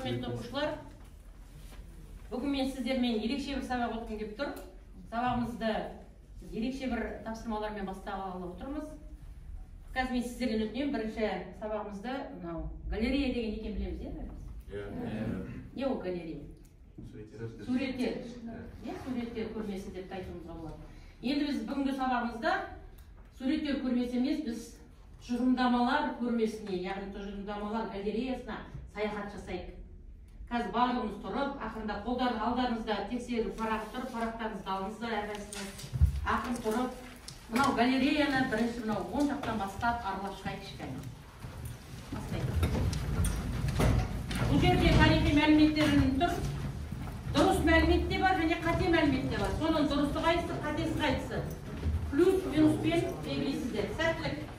Құрметті оқушылар, бүгін мен сіздермен ерекше бір сабақ өткім келіп тұр. Сабағымызды біз ерекше бір тапсырмалармен бастағалы отырмыз. Қазір мен сіздерден өтінемін, бірінші сабағымызды мынау галерея деген екен білеміз, иә? Не ол галерея? Суреттер. Суреттер көрмесі деп айтуымызға болады. Енді біз бүгінгі сабағымызда суреттер көрмесі емес, біз тұжырымдамалар көрмесіне, яғни тұжырымдамалар галереясына саяхат жасайық. Қазір барлығымыз тұрып, ақырында қолдар алдарыңызда тексеру парағы тұр, парақтарыңызды алыңыздар әрқайсыңыз. Ақырын тұрып, мынау галереяны бірінші мынау оң жақтан бастап аралап шығайық кішкене. Бастайық. Бұл жерде тарихи мәліметтер тұр. Дұрыс мәлімет те бар және қате мәлімет те бар. Соның дұрысы қайсысы, қатесі қайсысы? Плюс, минуспен белгілейсіздер. Сәттілік.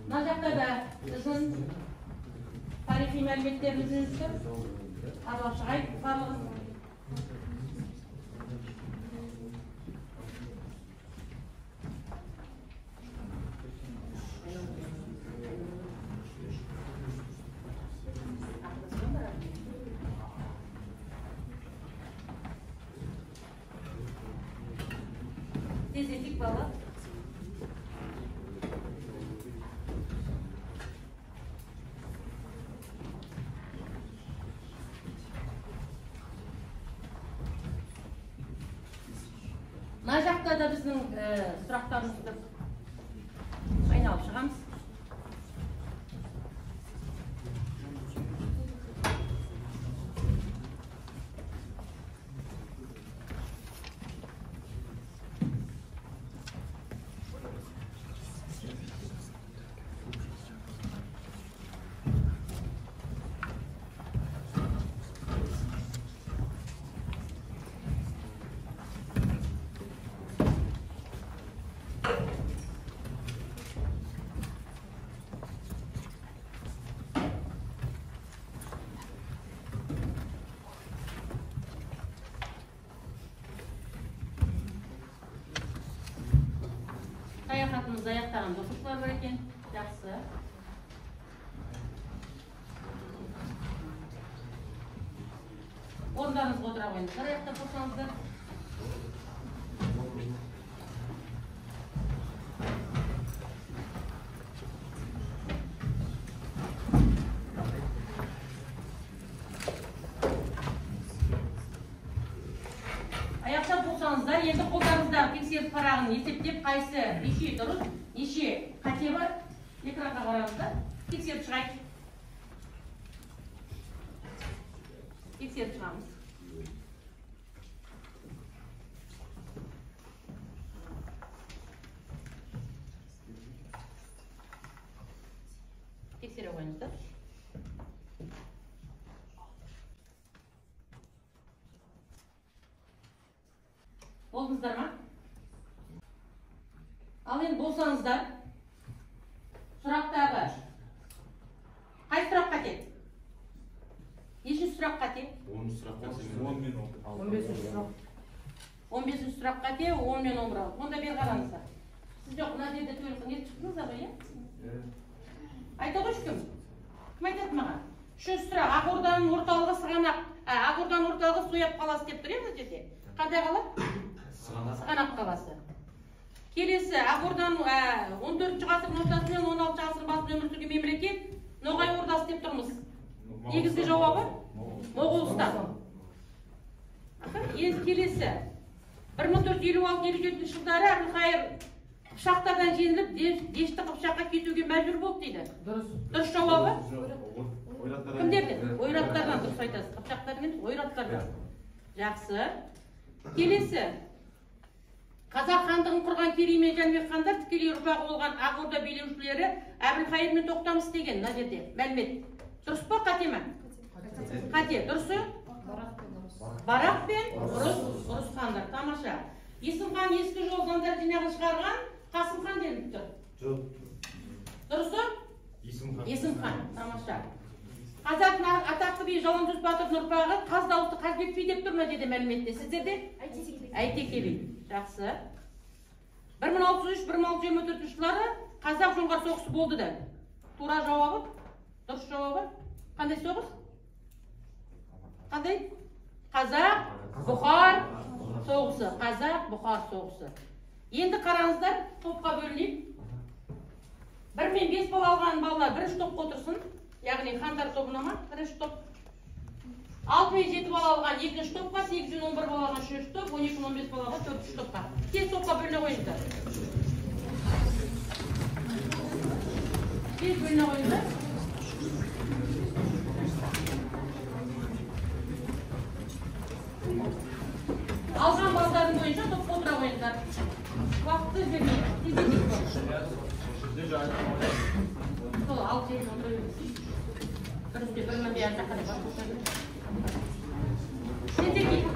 Мына жақта да біздің тарихи мәліметтеріміз тұр. Аралап шығайық барлығын. Тездетейік бала. Мына жақта да біздің сұрақтарымызды айналып шығамыз. Саяхатымызды аяқтаған оқушылар бар екен. Жақсы. Орындарыңызға отыра қойыңыздар, аяқтап болсаңыздар. Аяқтап болсаңыздар, енді қолдарыңыздағы тексеріс парағын есептеп, қайсы неше дұрыс, неше қате бар, экранға қараңыздар, тексеріп шығайық. Тексеріп шығамыз. Тексере қойыңыздар. Болдыңыздар ма? Ал енді болсаңыздар, сұрақтағы қай сұрақ қате? Нешінші сұрақ қате? 10 сұрақ қате. 15 сұрақ. 15 сұрақ қате, 10 мен 11. Онда бері қараңыздар. Сіз жоқ, мына жерде түгел не шықтыңыздар ғой, иә? Айта қойшы кім? Кім айтады маған? Үшінші сұрақ, Ақорданың орталығы Сығанақ, Ақорданың орталығы Сояп қаласы деп тұр, иә, мына жерде. Қандай қала? Сығанақ қаласы. Келесі, Ақорданың 14 ғасырдың ортасы мен 16 ғасырдың басында өмір сүрген мемлекет Ноғай Ордасы деп тұрмыз. Негізгі жауабы Моғолстан. Енді келесі, 1456-57 жылдары Әбілқайыр Қыпшақтардан жеңіліп, Дешті Қыпшаққа кетуге мәжбүр болды дейді. Дұрыс жауабы? Кімдерден? Ойраттардан, дұрыс айтасыз. Қыпшақтардан емес, ойраттардан. Жақсы. Келесі, Қазақ хандығын құрған Керей мен Жәнібек хандар тікелей ұрпағы болған Ақорда билеушілері Әбілқайыр мен Тоқтамыс деген мына жерде мәлімет. Дұрыс па, қате ме? Қате. Дұрысы? Барақ пен Ұрыс хандар. Тамаша. Есім хан ескі жол заңдар жинағын шығарған Қасым хан делініп тұр. Жоқ. Дұрыс. Есім хан, тамаша. Қазақтың атақты биі Жалаңтөс батырдың ұрпағы қаз дауысты Қазбек би деп тұр мына жерде мәліметте. Сіздерде? Әйтеке би. Жақсы. 1603-1624 жылдары қазақ жоңғар соғысы болды да. Тура жауабы, дұрыс жауабы. Қандай соғыс? Қандай? Қазақ Бұхар соғысы. Қазақ Бұхар соғысы. Енді қараңыздар, топқа бөлінейік. 1 мен 5 бал алған балалар бірінші топқа отырсын. Яғни хандар тобына ма? Бірінші топ. 6 мен 7 бал алған екінші топқа, 8 мен 11 бал алған үшінші топ, 12 мен 15 бал алған төртінші топқа. Тез топқа бөліне қойыңыздар. Тез бөліне қойыңыздар. Алған балдардың бойынша топқа отыра қойыңыздар. Уақытты жібермейік. Тездетейік. Сол алып жерін отыра беріңіз. Бір үсте бір мінде ар жаққа деп басып отыра беріңіз. Тездетейік.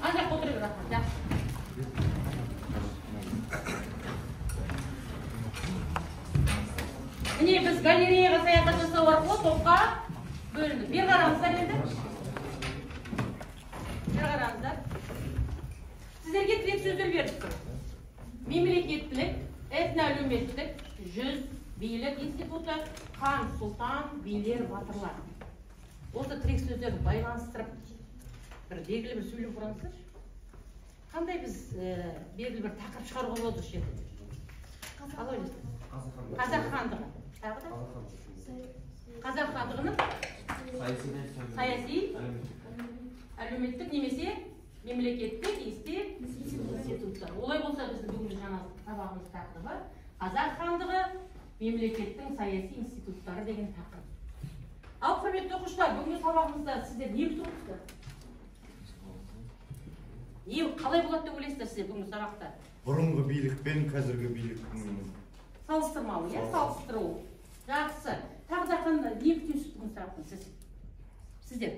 Ар жаққа отыра бер, рахмет. Жақсы. Міне біз галереяға саяхат жасау арқылы топқа бөліндік. Бері қараңыздар енді. Бері қараңыздар. Сіздерге тірек сөздер беріп тұр. Мемлекеттілік, этноәлеуметтік, жүз, билік институты, хан, сұлтан, билер, батырлар. Осы тірек сөздерді байланыстырып бір белгілі бір сөйлем құраңыздаршы. Қандай біз белгілі бір тақырып шығаруға болады осы жерде? Қалай ойлайсыздар? Қазақ хандығы. Тағы да? Қазақ хандығының саяси, әлеуметтік немесе мемлекеттік институттар. Олай болса біздің бүгінгі жаңа сабағымыз тақырыбы Қазақ хандығы мемлекеттің саяси институттары деген тақырып. Ал құрметті оқушылар, бүгінгі сабағымызда сіздер не күтіп отырсыздар? Не қалай болады деп ойлайсыздар сіздер бүгінгі сабақта? Бұрынғы билік пен қазіргі биліктің салыстырмалы, иә, салыстыру. Жақсы. Тағы да қандай не күтесіз бүгін сабақтан сіз? Сіздер?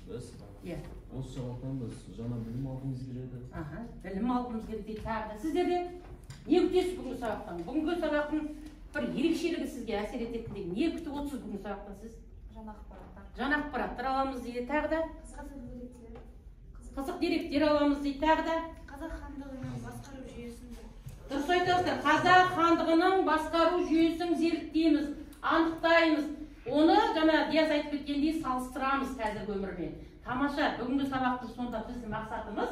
Біз? Иә. Осы сабақтан біз жаңа білім алғымыз келеді. Аха, білім алғымыз келеді дейді тағы да. Сіздер де не күтесіз бүгінгі сабақтан? Бүгінгі сабақтың бір ерекшелігі сізге әсер ететіндей не күтіп отырсыз бүгінгі сабақтан сіз? Жаңа ақпараттар. Жаңа ақпараттар аламыз дейді тағы да. Қызық деректер аламыз дейді тағы да. Қазақ хандығының басқару жүйесін. Дұрыс айтасыздар. Қазақ хандығының басқару жүйесін зерттейміз, анықтаймыз. Оны жаңа Диас айтып кеткендей салыстырамыз қазіргі өмірмен. Тамаша, бүгінгі сабақтың сонда біздің мақсатымыз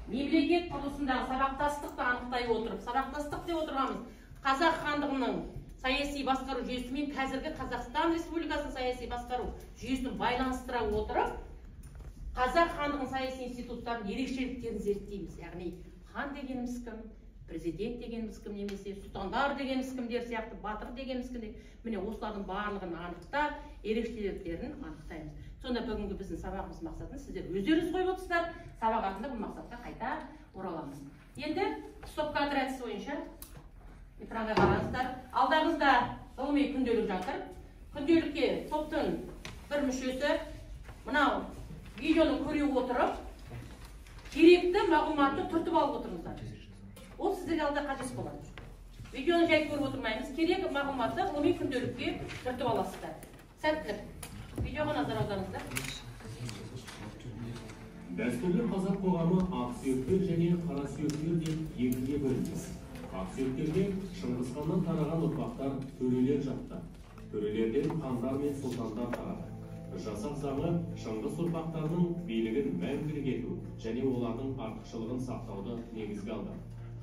мемлекет құрылысындағы сабақтастықты анықтай отырып, сабақтастық деп отырғанымыз Қазақ хандығының саяси басқару жүйесі мен қазіргі Қазақстан Республикасының саяси басқару жүйесін байланыстыра отырып, Қазақ хандығының саяси институттарының ерекшеліктерін зерттейміз. Яғни хан дегеніміз кім, президент дегеніміз кім, немесе сұлтандар дегеніміз кімдер сияқты, батыр дегеніміз кім, міне осылардың барлығын анықтап, ерекшеліктерін анықтаймыз. Сонда бүгінгі біздің сабағымыз мақсатын сіздер өздеріңіз қойып отырсыздар, сабақ артында бұл мақсатқа қайта ораламыз. Енді стоп-кадр әдісі бойынша экранға қараңыздар. Алдарыңызда ғылыми күнделік жатыр. Күнделікке топтың бір мүшесі мынау видеоны көре отырып, керекті мағлұматты түртіп алып отырыңыздар. Ол сіздерге алда қажет болады. Видеоны жай көріп отырмаймыз, керек мағлұматты ғылыми күнделікке түртіп аласыздар. Сәттілік. Видеоға назар аударыңыздар. Дәстүрлі қазақ қоғамы ақсүйектер және қарасүйектер деп екіге бөлінді. Ақсүйектерде Шыңғыс ханнан тараған ұрпақтар төрелер жатты. Төрелерден хандар мен сұлтандар тарады. Жасақ заңы Шыңғыс ұрпақтарының билігін мәңгілік ету және олардың артықшылығын сақтауды негізге алды.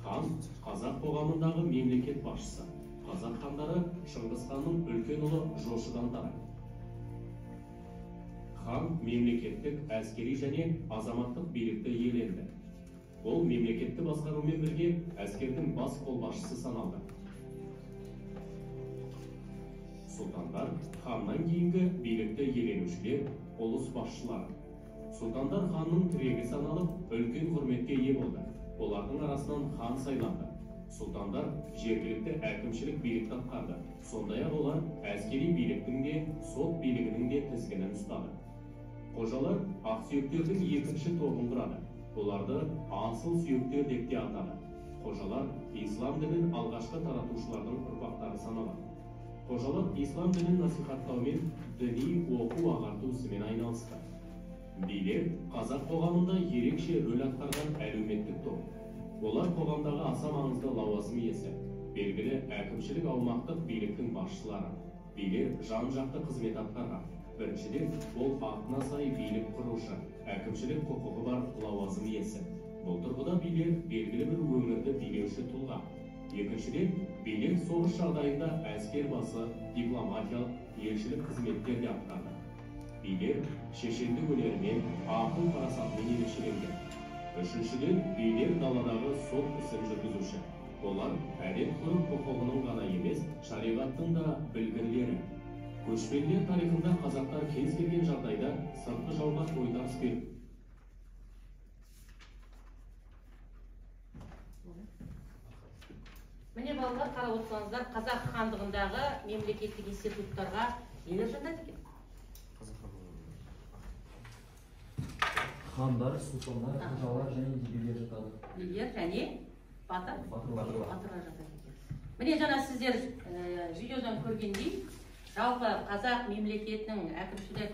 Хан қазақ қоғамындағы мемлекет басшысы. Қазақ хандары Шыңғыс ханның үлкен ұлы Жошыдан тарайды. Хан мемлекеттік, әскери және азаматтық билікті иеленді. Ол мемлекетті басқарумен бірге әскердің бас қолбасшысы саналды. Сұлтандар ханнан кейінгі билікті иеленушілер, ұлыс басшылары. Сұлтандар ханның тірегі саналып, үлкен құрметке ие болды. Олардың арасынан хан сайланды. Сұлтандар жергілікті әкімшілік билікті атқарды. Сондай-ақ олар әскери биліктің де, сот билігінің де тізгінін ұстады. Қожалар ақсүйектердің екінші тобын құрады. Оларды асыл сүйектер деп те атады. Қожалар ислам дінін алғашқы таратушылардың ұрпақтары саналады. Қожалар ислам дінін насихаттаумен діни оқу ағарту ісімен айналысты. Билер қазақ қоғамында ерекше рөл атқарған әлеуметтік топ. Олар қоғамдағы аса маңызды лауазым иесі, белгілі әкімшілік аумақтық биліктің басшылары. Билер жан-жақты қызмет атқарған. Біріншіден, ол атына сай билік құрушы, әкімшілік құқығы бар лауазым иесі. Бұл тұрғыда билер белгілі бір өңірді билеуші тұлға. Екіншіден, билер соғыс жағдайында әскер басы, дипломатиялық, елшілік қызметтер де атқарды. Билер шешендік өнерімен, ақыл парасатымен ерекшеленген. Үшіншіден, билер даладағы сот ісін жүргізуші. Олар әдет ғұрып құқығының ғана емес, шариғаттың да білгірлері. Көшпенділер тарихында қазақтар кез келген жағдайда сыртқы жауға тойтарыс беріп. Міне балалар, қарап отырсаңыздар, қазақ хандығындағы мемлекеттік институттарға нелер жатады екен? Хандар, сұлтандар, қожалар және билер жатады. Билер және батырлар жатады екен. Міне жаңа сіздер видеодан көргендей, жалпы қазақ мемлекетінің әкімшілік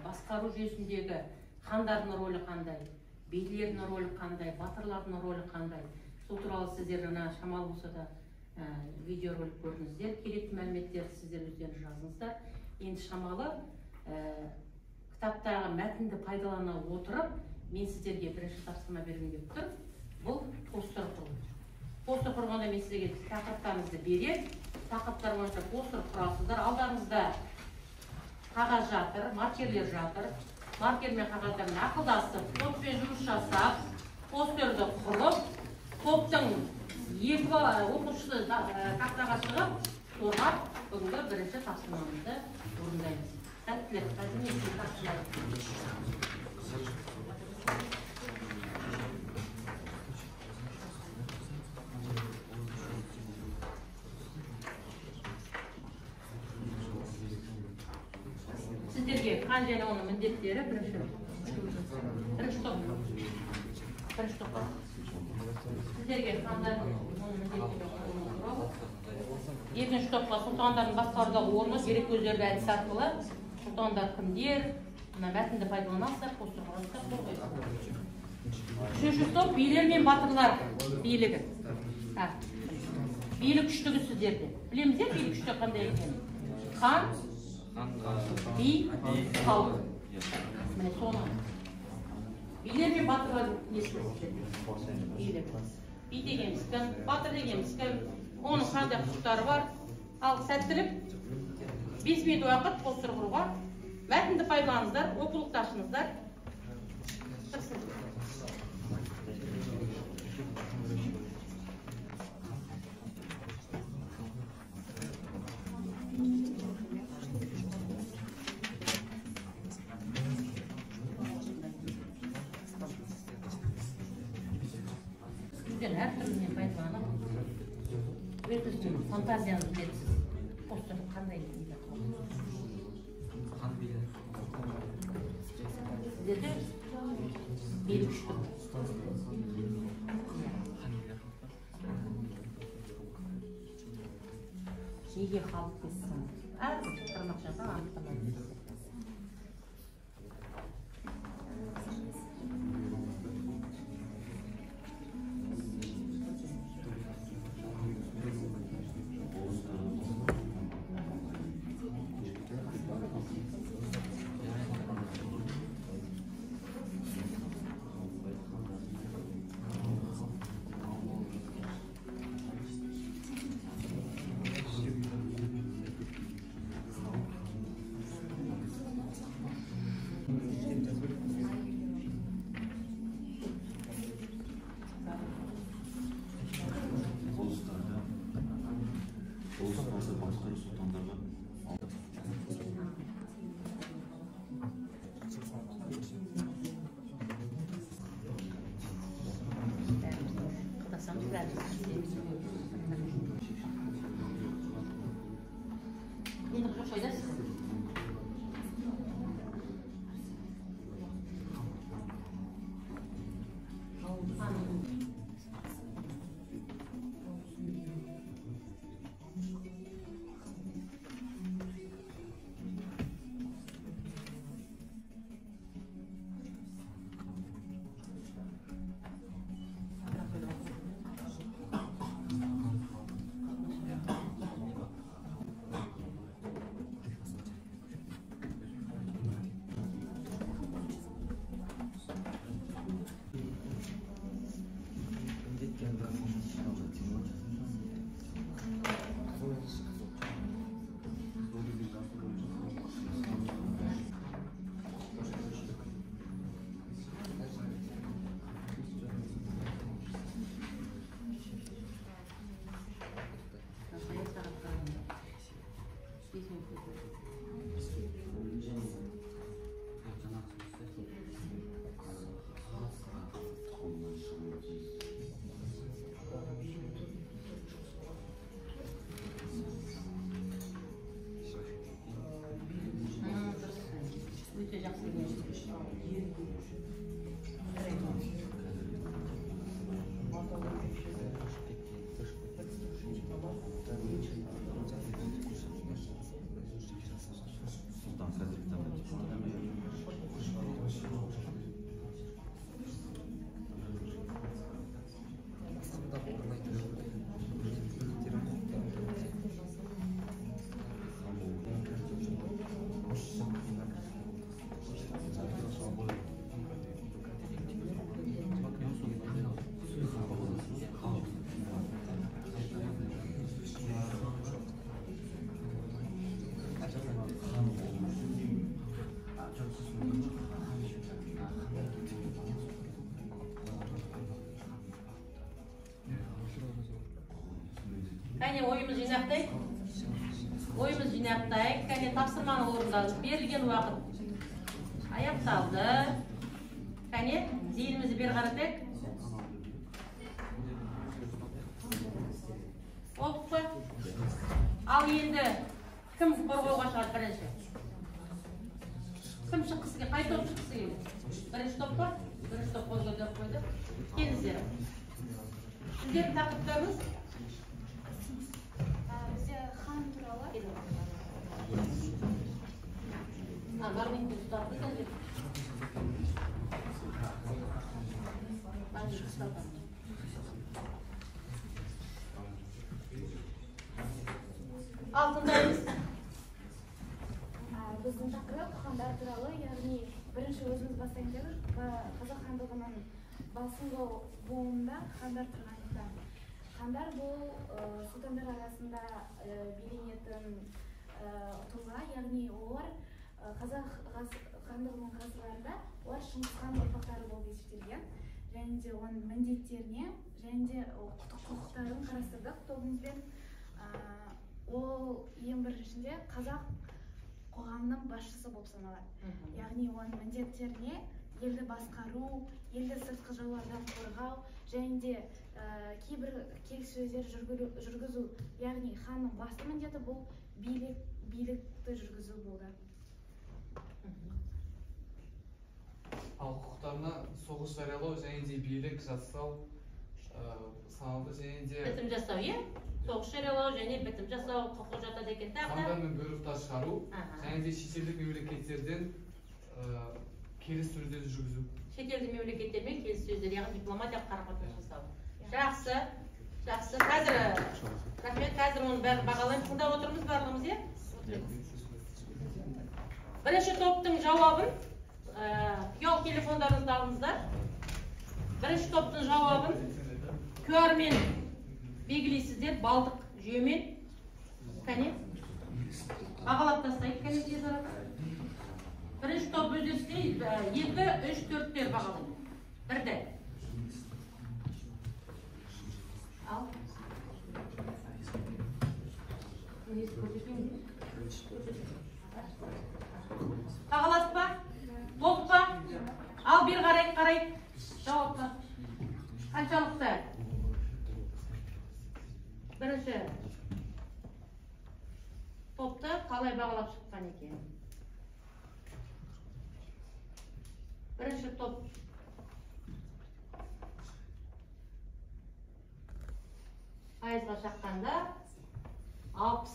басқару жүйесіндегі хандардың рөлі қандай, билердің рөлі қандай, батырлардың рөлі қандай. Сол туралы сіздер жаңа шамалы болса да видеоролик көрдіңіздер, керекті мәліметтерді сіздер өздеріңіз жазыңыздар. Енді шамалы кітаптағы мәтінді пайдалана отырып, мен сіздерге бірінші тапсырма бергім келіп тұр. Бұл постер құру. Постер құрғанда мен сіздерге тақырыптарыңызды беремін. Тақырыптар бойынша постер құрасыздар. Алдарыңызда қағаз жатыр, маркерлер жатыр. Маркер мен қағаздармен ақылдасып, топпен жұмыс жасап, постерді құрып, топтың екі оқушысы тақтаға шығып, қорғап, бүгінгі бірінші тапсырмамызды орындаймыз. Сәттілік, қазір мен сізге тапсырма. Сіздерге хан және оның міндеттері бірінші топ. Бірінші топ. Сіздерге хандардың оның міндеттері туралы. Екінші топқа сұлтандардың басқарудағы орны, дереккөздерді әдіс арқылы сұлтандар кімдер, мына мәтінді пайдаланасыздар, постер құрасыздар, қорғайсыздар. Үшінші топ билер мен батырлар билігі. Билік үштігі сіздерде. Білеміз иә, билік үштігі қандай екенін? Хан, би, халық. Міне соны. Билер мен батырлар несі сіздерде? Билік. Би дегеніміз кім, батыр дегеніміз кім, оның қандай құқықтары бар. Ал сәттілік, 5 минут уақыт постер құруға. Мәтінді пайдаланыңыздар, оқулықты ашыңыздар. Тырысыңыздар. Әртүрлісінен пайдаланып, өзіңіздің фантазияңызды білесіз. Постер қандай неге сіздерде билік үштігі. Неге халық дейсің? Әрбір тармақшаға анықтама бересіз. Кәне, ойымыз жинақтайық. Ойымыз жинақтайық. Кәне, тапсырманы орындадық. Берілген уақыт аяқталды. Кәне, зейінімізді бері қаратайық. Болдық па? Ал енді кім қорғауға шығады бірінші? Кім шыққысы келеді? Қай топ шыққысы келеді? Бірінші топ па? Бірінші топ қол көтеріп қойды. Келіңіздер. Сіздердің тақырыптарыңыз? Бізде хан туралы. Магнитті ұстатты. Ал тыңдаймыз. Біздің тақырып хандар туралы, яғни бірінші өзіміз бастайын дедік. Қазақ хандығының басыңғы буынында хандар тұрғандықтан. Хандар бұл сұлтандар арасында белгіленетін тұлға, яғни олар қазақ хандығының ғасырларында олар Шыңғыс хан ұрпақтары болып есептелген. Және де оның міндеттеріне, және де құқықтарын қарастырдық тобымызбен. Ол ең біріншінде қазақ қоғамының басшысы болып саналады. Яғни оның міндеттеріне елді басқару, елді сыртқы жаулардан қорғау, және де кейбір келіссөздер жүргізу. Яғни ханның басты міндеті бұл билікті жүргізу болды. Ал құқықтарына соғыс жариялау және де билік жасау саналды, және де бітім жасау, иә? Соғыс жариялау және бітім жасау құқығы жатады екен. Тағы да хандар мен бұйрықтар шығару және де шетелдік мемлекеттерден келіссөздер жүргізу. Шетелдік мемлекеттермен келіссөздер, яғни дипломатиялық қарым-қатынас жасау. Жақсы, жақсы. Қазір, рахмет, қазір оның бәрін бағалаймыз. Тыңдап отырмыз барлығымыз, иә? Бірінші топтың жауабын ұялы телефондарыңызды алыңыздар. Бірінші топтың жауабын QR-мен белгілейсіздер, балдық жүйемен. Кәне, бағалап тастайық, кәне тез арада. Бірінші топ өздерісіне 2, 3, 4-тер бағалайды. Бірді. Ал. Бағаласыз ба? Толық па? Ал бері қарайық, қарайық. Жауапқа. Қаншалықты? Бірінші топты қалай бағалап шыққан екен? Бірінші топ пайызға шаққанда 60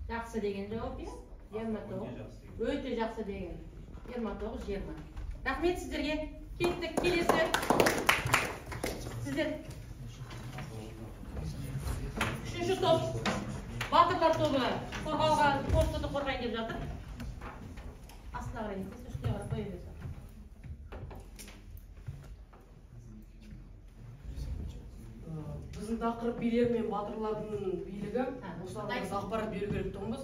жақсы деген жауап, иә? 29 өте жақсы деген. 29, 20. Рахмет сіздерге. Кеттік келесі. Сіздер. Үшінші топ батырлар тобы қорғалған постыды қорғайын деп жатыр. Астына қарай нетесіз, үстіне қарай қоя бересіз. Біздің тақырып билер мен батырлардың билігі. Осыларға біз ақпарат беру керек тұғынбыз.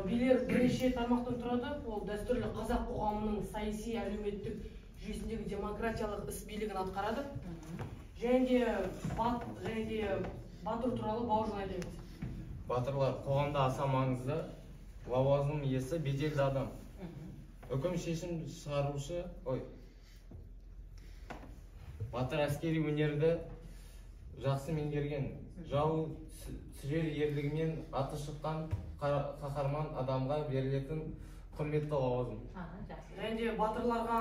Билер бірнеше тармақтан тұрады. Ол дәстүрлі қазақ қоғамының саяси әлеуметтік жүйесіндегі демократиялық іс билігін атқарады. Және де батыр туралы Бауыржан айтады. Батырлар қоғамда аса маңызды лауазым иесі, беделді адам. Үкім шешім шығарушы, батыр әскери өнерді жақсы меңгерген, жау түсірер ерлігімен аты шыққан қаһарман адамға берілетін құрметті лауазым. Және де батырларға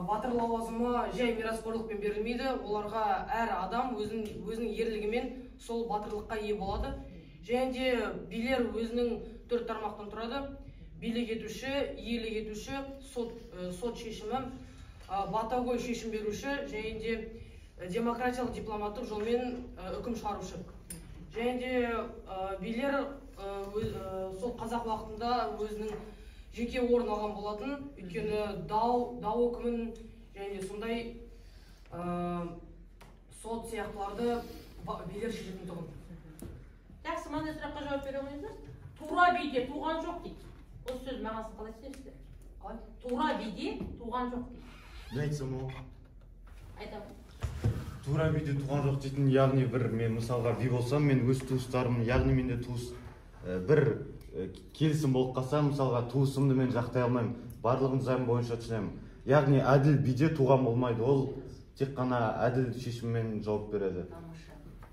батыр лауазымы жай мирасқорлықпен берілмейді. Оларға әр адам өзінің ерлігімен сол батырлыққа ие болады. Және де билер өзінің төрт тармақтан тұрады. Билік етуші, иелік етуші, сот шешімі, батагөй шешім беруші, және де демократиялық дипломаттық жолмен үкім шығарушы. Және де билер сол қазақ уақытында өзінің жеке орын алған болатын, өйткені дау үкімін және сондай сот сияқтыларды билер шешетін тұғын. Жақсы, мынандай сұраққа жауап бере қойыңыздар. Тура биде туған жоқ дейді. Осы сөз мағынасын қалай түсінесіздер? Қалай? Тура биде туған жоқ дейді. Не айтсам ол? Айтамын. Тура биде туған жоқ дейтін, яғни бір мен мысалға би болсам, мен өз туыстарым, яғни менде туыс бір келісім болып қалса, мысалға туысымды мен жақтай алмаймын, барлығын заң бойынша түсінемін. Яғни әділ биде туған болмайды, ол тек қана әділ шешіммен жауап береді.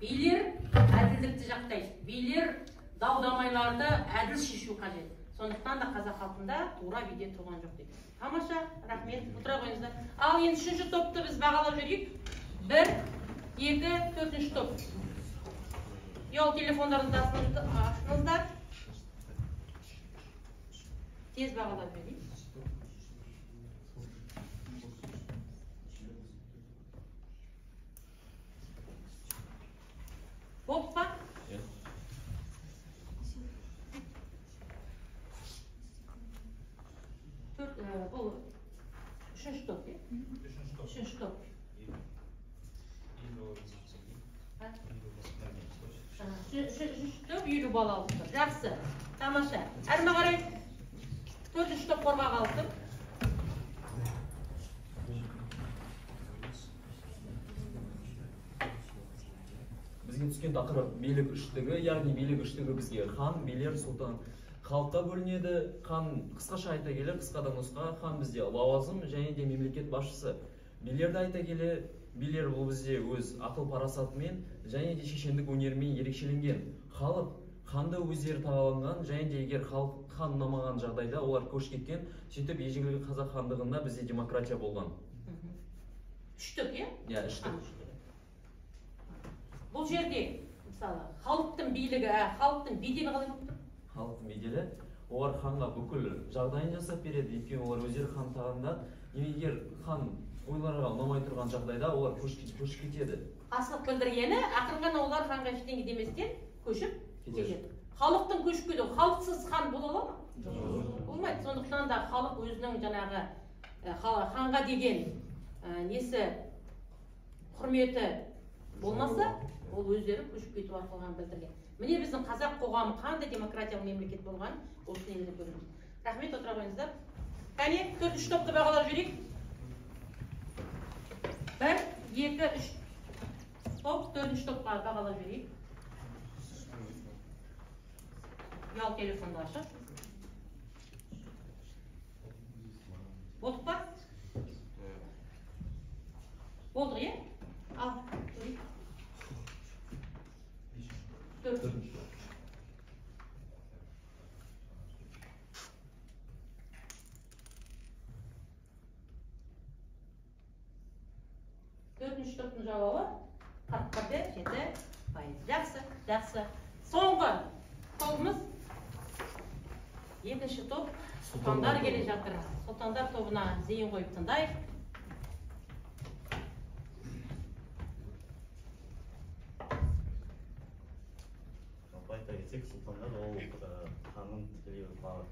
Билер әділдікті жақтайды, билер дау-дамайларды әділ шешу қажет. Сондықтан да қазақ халқында тура биде туған жоқ дейді. Тамаша, рахмет, отыра қойыңыздар. Ал енді үшінші топты біз бағалап жүрейік. 1, 2, 4-ші топ. Ұялы телефондарыңызды ашыңыздар. Тез бағалап жіберейік. Болды па? Бұл үшінші топ, иә? Үшінші топ. Үшінші топ 50 балл алып тұр. Жақсы, тамаша. Әрі қарай төртінші топ қорға қалып тұр. Бізге түскен тақырып билік үштігі, яғни билік үштігі бізге хан, билер, сұлтан. Халыққа бөлінеді. Хан, қысқаша айта келе, қысқадан нұсқа, хан бізде лауазым және де мемлекет басшысы. Билерді айта келе, билер бұл бізде өз ақыл парасатымен және де шешендік өнерімен ерекшеленген. Халық ханды өздері тағаланған және де егер халық хан ұнамаған жағдайда олар көшіп кеткен. Сөйтіп ежелгі қазақ хандығында бізде демократия болған. Үштік, иә? Иә, үштік. Бұл жерде мысалы халықтың билігі, халықтың беделі қалай болып тұр? Халықтың беделі, олар ханға бүкіл жағдайын жасап береді, өйткені олар өздері хан тағында. Егер хан ойларға ұнамай тұрған жағдайда олар көшіп кетеді. Қарсылық білдіргені ақырын ғана олар ханға ештеңе деместен көшіп кетеді. Халықтың көшіп кетуі, халықсыз хан бола ала ма? Болмайды. Сондықтан да халық өзінің жаңағы ханға деген несі, құрметі болмаса, ол өздері көшіп кету арқылы білдірген. Міне біздің қазақ қоғамы қандай демократиялық мемлекет болған, осы негізде көреміз. Рахмет, отыра қойыңыздар. Кәне, төртінші топты бағалап жіберейік. 1, 2, 3 топ, төртінші топқа бағалап жіберейік. Ұялы телефонды ашып. Болдық па? Болдық, иә? Ал, көрейік. 4. Төртінші топтың жауабы 41,7%. Жақсы, жақсы. Соңғы тобымыз екінші топ. Сұлтандар келе жатыр. Сұлтандар тобына зейін қойып тыңдайық. Жалпы айта кетсек, сұлтандар ол ханның тікелей ұрпағы.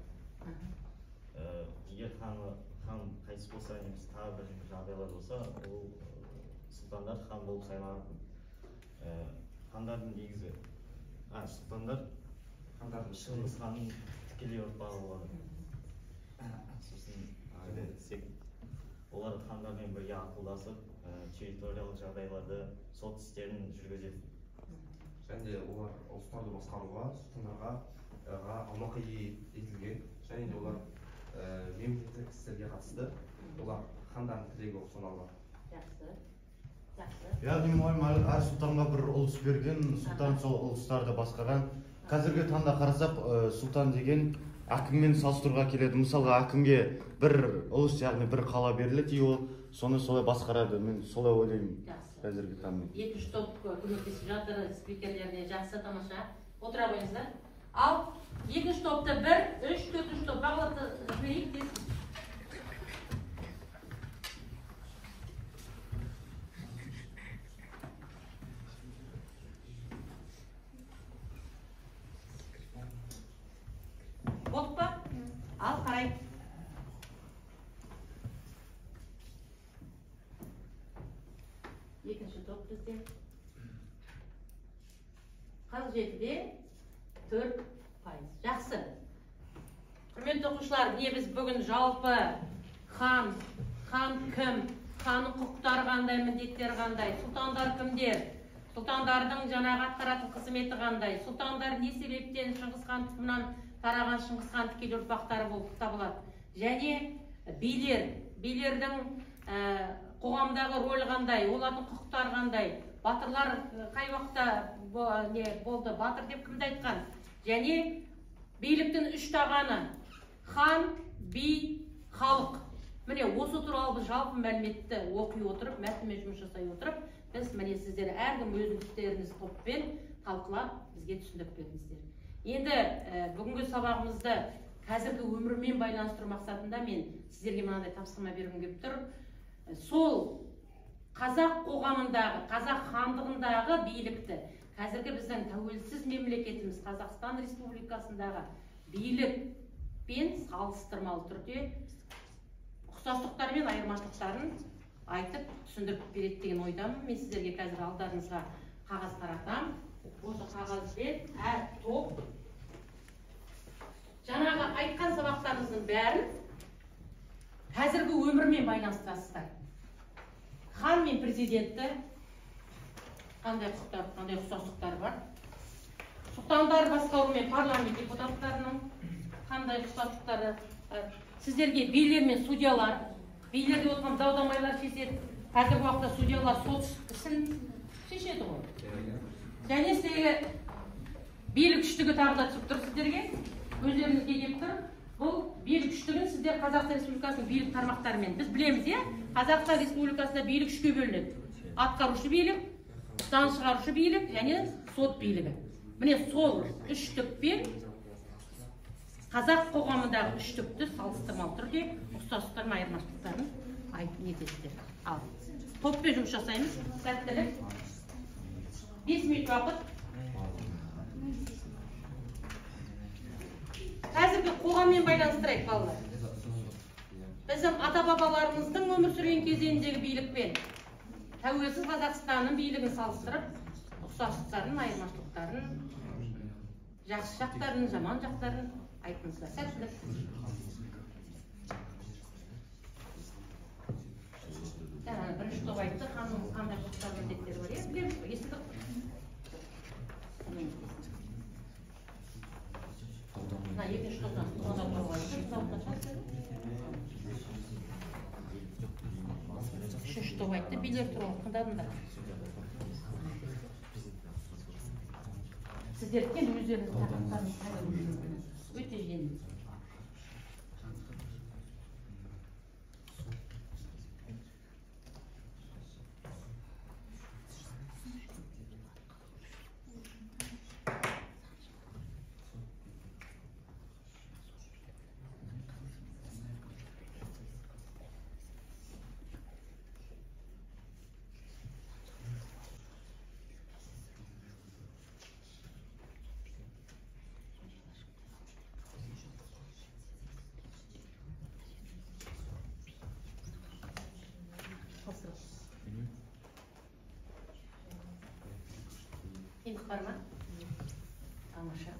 Егер хан қайтыс болса немесе тағы бір жағдайлар болса, ол сұлтандар хан болып сайланатын. Хандардың негізі, сұлтандар Шыңғыс ханның тікелей ұрпағы болады. Сосын олар хандармен бірге ақылдасып, территориялық жағдайларды, сот істерін жүргізеді. Және де олар ұлыстарды басқаруға, сұлтандарға аумақ етілген, және де олар мемлекеттік істерге қатысты, олар хандардың тірегі болып саналады. Жақсы. Жақсы. Яғни мұғалім әр сұлтанға бір ұлыс берген, сұлтан сол ұлыстарды басқарған. Қазіргі таңда қарасақ, сұлтан деген әкіммен салыстыруға келеді. Мысалға әкімге бір ұлыс, яғни бір қала беріледі, и ол соны солай басқарады. Мен солай ойлаймын қазіргі таңда. Екінші топ көмектесіп жатыр спикерлеріне. Жақсы, тамаша. Отыра қойыңыздар. Ал екінші топты 1, 3, 4-ші топ бағалап жіберейік тез. Болдық па? Ал қарайық. Екінші топ бізде 47,4%. Жақсы. Құрметті оқушылар, міне біз бүгін жалпы хан, хан кім, Ханның құқықтары қандай, міндеттері қандай, сұлтандар кімдер, сұлтандардың жаңағы атқаратын қызметі қандай, сұлтандар не себептен Шыңғыс хан тұқымынан тараған Шыңғыс хан тікелей ұрпақтары болып табылады, және билер, билердің қоғамдағы рөлі қандай, олардың құқықтары қандай, батырлар қай уақытта не болды, батыр деп кімді айтқан, және биліктің үш тағаны: хан, би, халық. Міне осы туралы біз жалпы мәліметті оқи отырып, мәтінмен жұмыс жасай отырып, біз міне сіздер әркім өздеріңіз топпен талқылап бізге түсіндіріп бердіңіздер. Енді бүгінгі сабағымызды қазіргі өмірмен байланыстыру мақсатында мен сіздерге мынандай тапсырма бергім келіп тұр. Сол қазақ қоғамындағы, қазақ хандығындағы билікті қазіргі біздің тәуелсіз мемлекетіміз Қазақстан Республикасындағы билікпен салыстырмалы түрде ұқсастықтары мен айырмашылықтарын айтып түсіндіріп береді деген ойдамын. Мен сіздерге қазір алдарыңызға қағаз таратамын. Осы қағазбен әр топ жаңағы айтқан сабақтарыңыздың бәрін қазіргі өмірмен байланыстырасыздар. Хан мен президентті қандай құқықтар, қандай ұқсастықтар бар, сұлтандар басқару мен парламент депутаттарының қандай ұқсастықтары бар. Сіздерге билер мен судьялар, билер деп отырған дау-дамайлар шешеді, қазіргі уақытта судьялар сот ісін шешеді ғой. Және сіздерге билік үштігі тағы да түсіп тұр, сіздерге өздеріңізге келіп тұр. Бұл билік үштігін сіздер Қазақстан Республикасының билік тармақтарымен біз білеміз, иә? Қазақстан Республикасында билік үшке бөлінеді: атқарушы билік, заң шығарушы билік және сот билігі. Міне сол үштікпен қазақ қоғамындағы үштікті салыстырмалы түрде ұқсастықтар мен айырмашылықтарын айтып нетесіздер. Ал топпен жұмыс жасаймыз. Сәттілік. 5 минут уақыт. Қазіргі қоғаммен байланыстырайық, балалар. Біздің ата-бабаларымыздың өмір сүрген кезеңіндегі билікпен тәуелсіз Қазақстанның билігін салыстырып, ұқсастықтарын, айырмашылықтарын, жақсы жақтарын, жаман жақтарын айтыңыздар. Сәттілік. Жаңа бірінші топ айтты, ханның қандай құқықтары, міндеттері бар, иә, білеміз ғой, естідік. Мына екінші топтан сұлтандар туралы айтты, үшінші топ айтты, билер туралы тыңдадыңдар. Сіздер енді өздеріңіз тақырыптарыңызды таңдап өте жеңіл. Қиындық бар ма? Тамаша.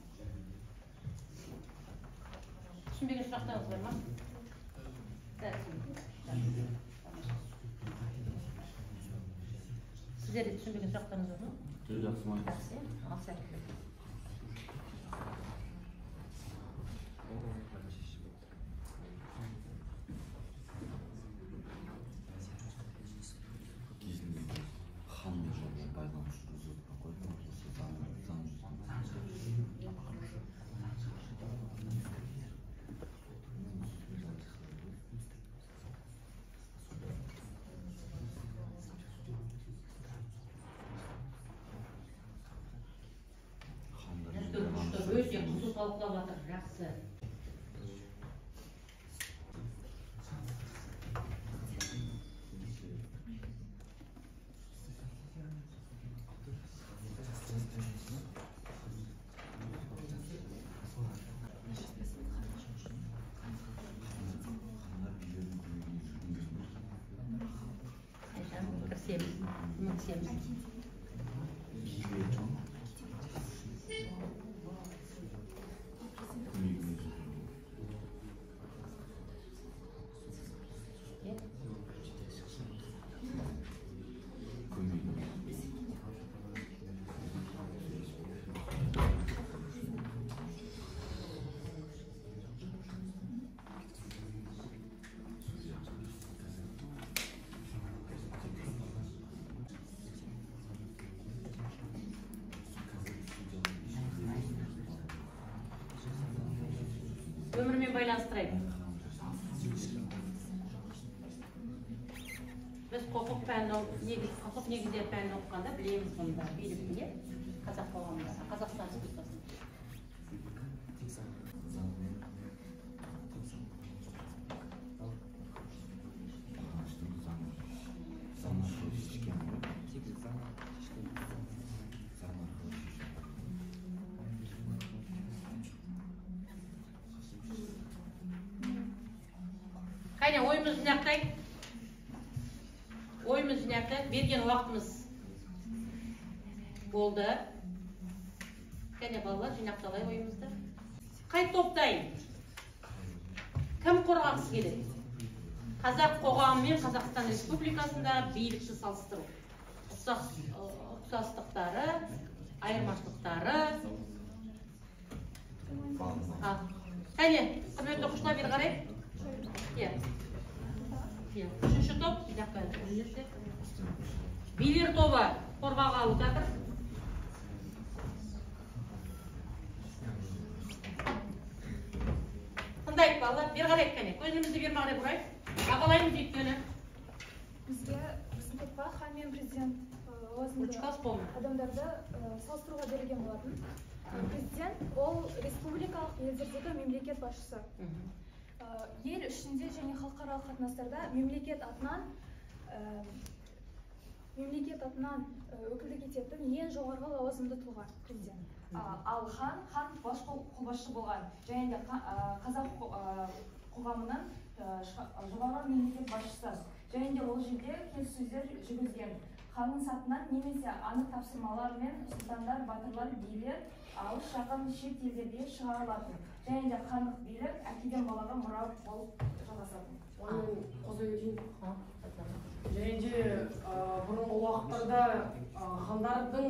Түсінбеген сұрақтарыңыз бар ма? Сіздерде түсінбеген сұрақтарыңыз бар ма? Жақсы ма? Жақсы, ал сәттілік. Кезінде хан мен жаумен байланыс жүргізіп қойды, осы заң Өте қызу талқылап жатыр, жақсы. Айжан, кірісеміз, көмектесеміз. байланыстырайық? Біз құқық пәнін, құқық негіздері пәнін оқығанда білеміз бұны да, биліктің, иә? Қазақ қоғамында, Қазақстан Республикасында. Қайда ойымызды жинақтайық? Ойымызды жинақтайық. Берген уақытымыз болды. Кәне балалар, жинақталайық ойымызды. Қай топ дайын? Кім қорғағысы келеді? Қазақ қоғамы мен Қазақстан Республикасында билікті салыстыру. Ұқсастықтары, айырмашылықтары. Кәне, құрметті оқушылар, бері қарай. Үшінші топ, билер тобы қорғалғалы жатыр. Тыңдайық балалар, бері қарайық кәне, көзімізді бері қарай бұрайық. Бағалаймыз өйткені. Бізге біздің топқа хан мен президент лауазымды адамдарды салыстыруға берілген болатын. Президент ол республикалық елдердегі мемлекет басшысы. Ел ішінде және халықаралық қатынастарда мемлекет атынан өкілдік ететін ең жоғарғы лауазымды тұлға президент. Ал хан бас қолбасшы болған және де қазақ қоғамының жоғарғы мемлекет басшысы және де ол жерде келіссөздер жүргізген. Ханның сатынан немесе анық тапсырмалармен сұлтандар, батырлар, билер алыс жақын шет елдерге шығарылатын және де хандық билік әкеден балаға мұра болып жалғасатын. Оны қоса кетейін. Және де бұрынғы уақыттарда хандардың,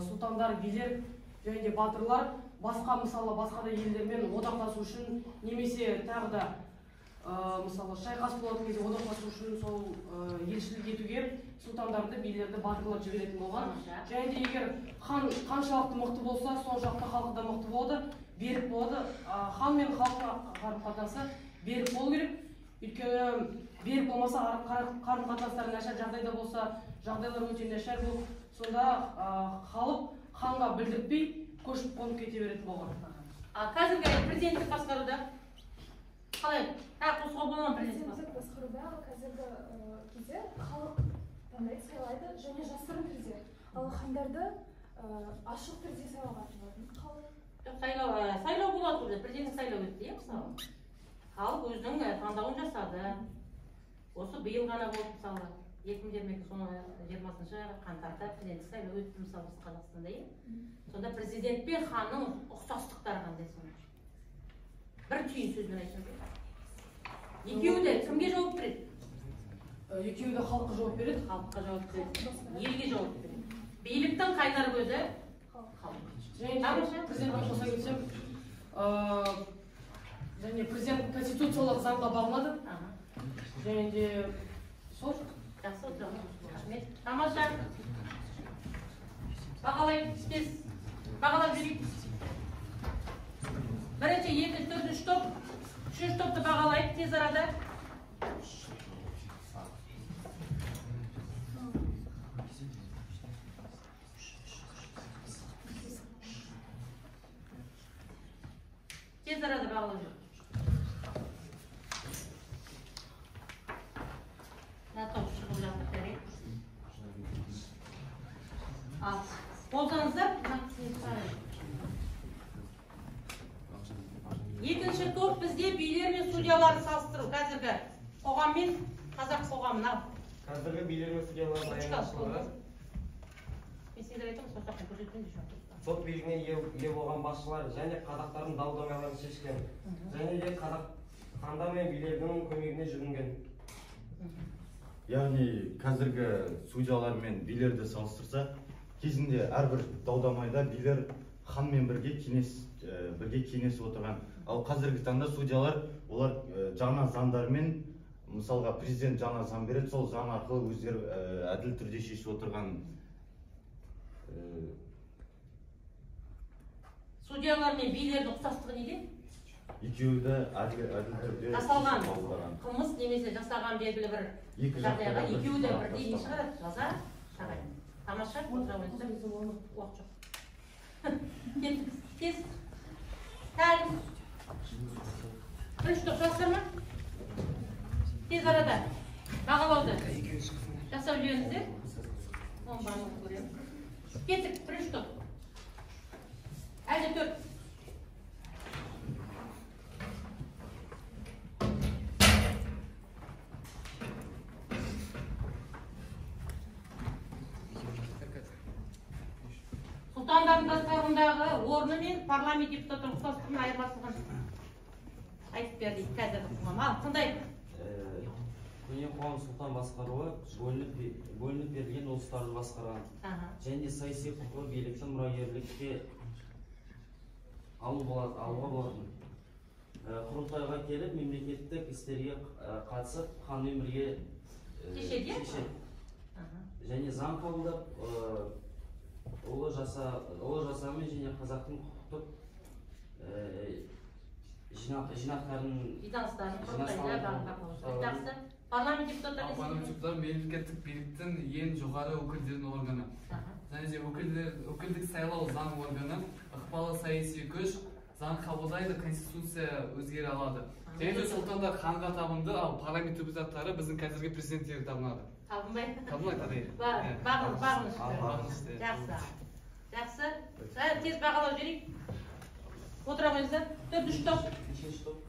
сұлтандар, билер және де батырлар басқа, мысалы, басқа да елдермен одақтасу үшін немесе тағы да мысалы шайқас болатын кезде одақтасу үшін сол елшілік етуге сұлтандарды, билерді, батырлар жіберетін болған. Және де егер хан қаншалықты мықты болса, соншалықты халқы да мықты болады, берік болады. Хан мен халықтың қарым-қатынасы берік болу керек. Өйткені берік болмаса, қарым-қатынастары нашар жағдайда болса, жағдайлар өте нашар болып, сонда халық ханға білдіртпей көшіп қонып кете беретін болған. Қазіргі президенттік басқаруда қалай? Тағы қосуға бола ма президенттік басқаруда? Қазіргі кезде халық таңдайды, сайлайды және жасырын түрде. Ал хандарды ашық түрде сайлаған болатын халық. Сайлау болады ғой, президенттік сайлау өтті, иә, мысалы. Халық өзінің таңдауын жасады. Осы биыл ғана болды, мысалы, 2020 қаңтарда президенттік сайлау өтті, мысалы, біз Қазақстанда, иә. Сонда президент пен ханның ұқсастықтары қандай сонда? Бір түйін сөзбен айтсам. Екеуі де кімге жауап береді? Екеуі де халыққа жауап береді. Халыққа жауап береді. Елге жауап береді. Биліктің қайнар көзі халық. Және президентке қоса кетсем, және президент конституциялық заңға бағынады. Және де сол. Жақсы, рахмет. Тамаша. Бағалайық, тез. Бағалап жүрейік. Бірінші, екінші, төртінші топ. Үшінші топты бағалайық тез арада. Тез арада бағалап жүрейік. Мына топ шығып жатыр, жарайды. Ал, болсаңыздар, екінші топ бізде билер мен судьяларды салыстыру. Қазіргі қоғам мен қазақ қоғамын. Қазіргі билер мен судьялардың айырмашылығы. Мен сендер айтамын, сол жаққа көрсетпеймін де. Сот билігіне ие болған басшылар және қазақтардың дау-дамайларын шешкен. Және де қазақ хандар мен билердің көмегіне жүгінген. Яғни қазіргі судьялар мен билерді салыстырса, кезінде әрбір дау-дамайда билер ханмен бірге кеңесіп отырған. Ал қазіргі таңда судьялар олар жаңа заңдармен, мысалға президент жаңа заң береді, сол заң арқылы өздері әділ түрде шешіп отырған. Судьялар мен билердің ұқсастығы неде? Екеуі де әділ түрде жасалған қылмыс немесе жасаған белгілі бір жағдайға екеуі де бірдей не шығарады, жаза тағайын. Тамаша, отыра қойыңыздар, уақыт жоқ. Кеттік, тез. Тәлім. Бірінші топ жасар ма? Тез арада бағалауды жасап жіберіңіздер. Оның барлығын көремін. Кеттік, бірінші топ. Әлде төрт. Сұлтандардың басқаруындағы орны мен парламент депутаттарының ұқсастығын айырмашылығын айтып бер дейді қазіргі қоғам. Ал тыңдайық. Көне қоғам сұлтан басқаруы бөлініп берілген ұлыстарды басқарған. Және саяси құқығы билікті мұрагерлікке алуға болатын. Құрылтайға келіп мемлекеттік істерге қатысып ханмен бірге шешеді. Және заң қабылдап ұлы жасамын және қазақтың құқықтық жинақтарын жиналыстарын. Парламент депутаттары парламент депутаттары мемлекеттік биліктің ең жоғары өкілдерінің органы. Және де өкілдік сайлау заң органы, ықпалы саяси күш, заң қабылдайды, конституция өзгере алады. Және де сұлтандар ханға табынды, ал парламент депутаттары біздің қазіргі президенттерге табынады. Табынбайды. Табынбайды. Бағынышты. Жақсы. Жақсы. Тез бағалау жіберейік. Отыра қойыңыздар. Төрт, үш топ.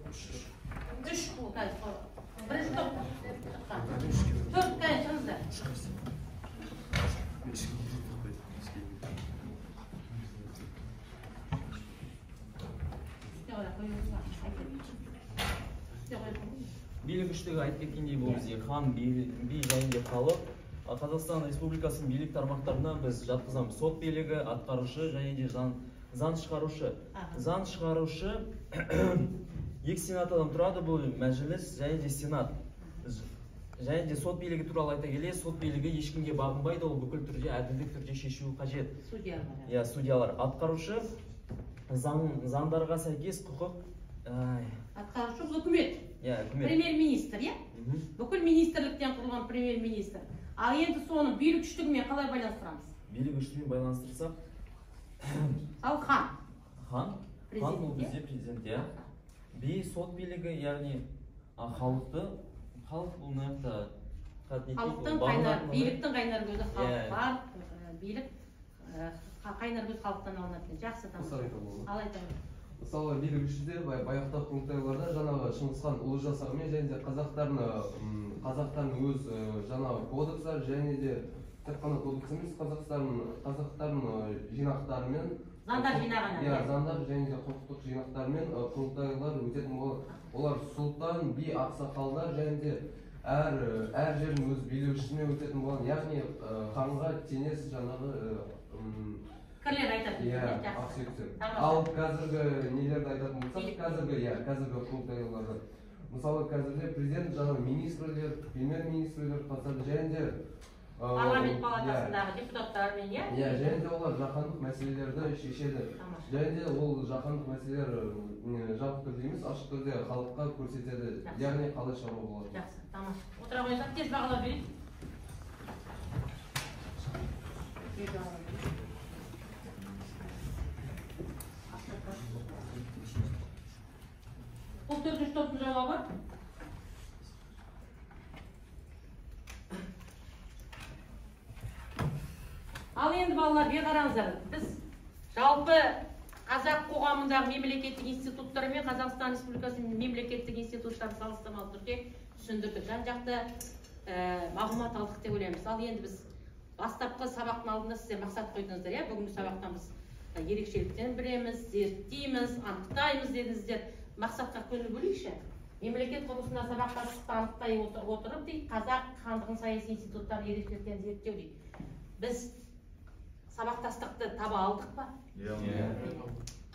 Үш. Бірінші топ. Төрт, кәне, шығыңыздар. Билік үштігі айтып кеткендей, бұл бізде хан, би және де халық. Қазақстан Республикасының билік тармақтарына біз жатқызамыз сот билігі, атқарушы және де заң шығарушы. Заң шығарушы екі сенат адам тұрады, бұл мәжіліс және де сенат. Және де сот билігі туралы айта келе, сот билігі ешкімге бағынбайды, ол бүкіл түрде әділдік түрде шешуі қажет. Судьялар. Иә, судьялар. Атқарушы заңдарға сәйкес құқық. Атқарушы үкімет. Иә, үкімет. Премьер-министр, иә? Бүкіл министрліктен құрылған премьер-министр. Ал енді соны билік үштігімен қалай байланыстырамыз? Билік үштігімен байланыстырсақ, ал хан. Хан? Хан бұл бізде президент, иә. Би сот билігі, яғни халықты, халық бұл нақты халықтың қайнар, биліктің қайнар көзі халық бар, билік қайнар көз халықтан алынады екен. Жақсы, тамаша. Ал айтамын. Мысалы, билік үште баяғыда құрылтайларда жаңағы Шыңғысхан ұлы жасағымен және де қазақтардың өз жаңағы кодекстары және де тек қана кодекс емес, қазақтардың жинақтарымен заңдар жинаған, иә, заңдар және де құқықтық жинақтарымен құрылтайлар өтетін болады. Олар сұлтан, би, ақсақалдар және де әр жердің өз билеушісімен өтетін болған, яғни ханға теңес жаңағы пікірлер айтатын. Иә, ақсүйектер. Ал қазіргі нелерді айтатын болсақ, қазіргі, иә, қазіргі құрылтайларды. Мысалы, қазірде президент, жаңағы министрлер, премьер-министрлер қатысады және де парламент палатасындағы депутаттармен, иә? Иә, және де олар жаһандық мәселелерді шешеді. Және де ол жаһандық мәселелер жабық түрде емес, ашық түрде халыққа көрсетеді. Яғни қалай шаруа болады. Жақсы, тамаша. Отыра қойыңыздар, тез бағалау берейік. Бұл төртінші топтың жауабы. Ал енді балалар, бері қараңыздар. Біз жалпы қазақ қоғамындағы мемлекеттік институттар мен Қазақстан Республикасының мемлекеттік институттарын салыстырмалы түрде түсіндірдік. Жан-жақты мағлұмат алдық деп ойлаймыз. Ал енді біз бастапқы сабақтың алдында сіздер мақсат қойдыңыздар, иә? Бүгінгі сабақтан біз ерекшеліктерін білеміз, зерттейміз, анықтаймыз дедіңіздер. Мақсатқа көңіл бөлейікші. Мемлекет құрылысында сабақтастықты анықтай отырып дейді, қазақ хандығының саяси институттарын ерекшеліктерін зерттеу дейді. Біз сабақтастықты таба алдық па? Иә.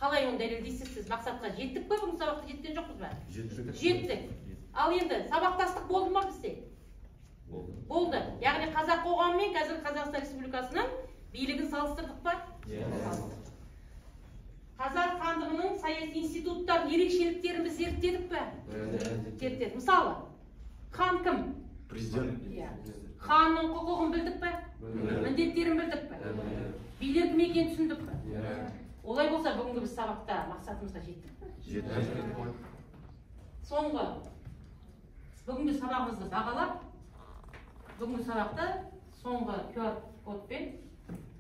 Қалай оны дәлелдейсіз сіз? Мақсатқа жеттік пе? Бүгін сабақта жеткен жоқпыз ба? Жеттік. Жеттік. Ал енді сабақтастық болды ма бізде? Болды. Болды. Яғни қазақ қоғамы мен қазір Қазақстан Республикасының билігін салыстырдық па? Иә. Қазақ хандығының саяси институттарының ерекшеліктерін біз зерттедік пе? Зерттедік. Мысалы, хан кім? Президент. Иә. Ханның құқығын білдік пе? Міндеттерін білдік пе? Билер кім екенін түсіндік пе? Олай болса, бүгінгі біз сабақта мақсатымызға жеттік пе? Жеттік. Соңғы бүгінгі сабағымызды бағалап, бүгінгі сабақты соңғы QR кодпен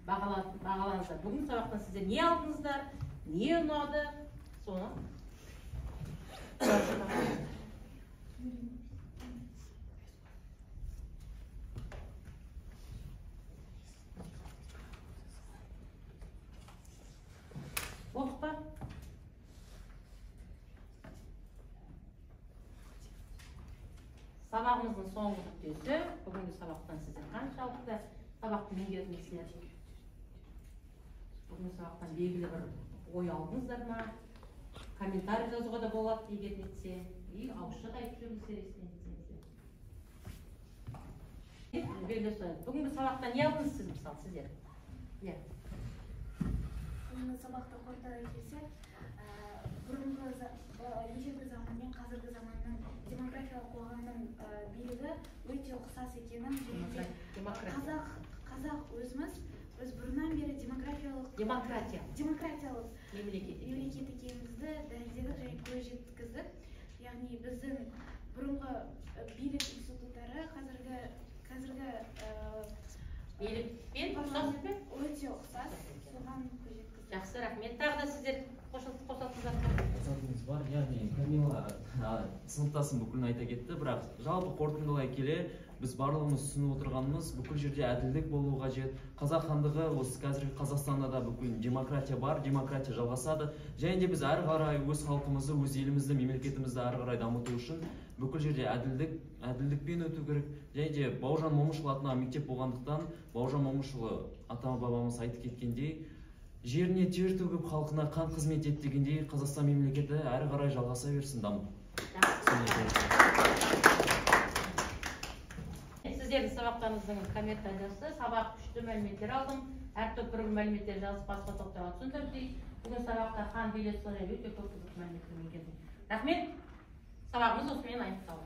бағалаңыздар. Бүгінгі сабақтан сіздер не алдыңыздар, не ұнады, соны. Болдық па? Сабағымыздың соңғы нүктесі. Бүгінгі сабақтан сіздер қаншалықты сабақты меңгердіңіздер? Бүгінгі сабақтан белгілі бір ой алдыңыздар ма? Комментарий жазуға да болады егер нетсе, и ауызша да айтып жіберіңіздер есіне нетсеңіздер. Бүгінгі сабақтан не алдыңыз сіз, мысалы, сіздер? Иә. Бүгінгі сабақты қорыта келсек, бұрынғы ежелгі заман мен қазіргі заманның демографиялық қоғамның билігі өте ұқсас екенін, және де қазақ өзіміз біз бұрыннан бері демократиялық мемлекет екенімізді дәлелдедік және көз жеткіздік. Яғни біздің бұрынғы билік институттары қазіргі билікпен ұқсас па? Өте ұқсас, соған көз жеткіздік. Жақсы, рахмет. Тағы да сіздер қосатыныңыз бар, яғни Камила сыныптасым бүкілін айта кетті, бірақ жалпы қорытындылай келе біз барлығымыз түсініп отырғанымыз, бүкіл жерде әділдік болуы қажет. Қазақ хандығы осы қазіргі Қазақстанда да бүкіл демократия бар, демократия жалғасады. Және де біз әрі қарай өз халқымызды, өз елімізді, мемлекетімізді әрі қарай дамыту үшін бүкіл жерде әділдікпен өту керек. Және де Бауыржан Момышұлы атындағы мектеп болғандықтан, Бауыржан Момышұлы ата-бабамыз айтып кеткендей, жеріне тер төгіп, халқына қан қызмет ет дегендей, Қазақстан мемлекеті әрі қарай жалғаса берсін дамып. Сіздердің сабақтарыңыздың комментариясы, сабақ күшті мәліметтер алдым, әр топ бір мәліметтер жазып басқа топтарға түсіндірді дейді. Бүгін сабақта хан билет өте көп қызықты мәліметтер меңгердім. Рахмет. Сабағымыз осымен аяқталды.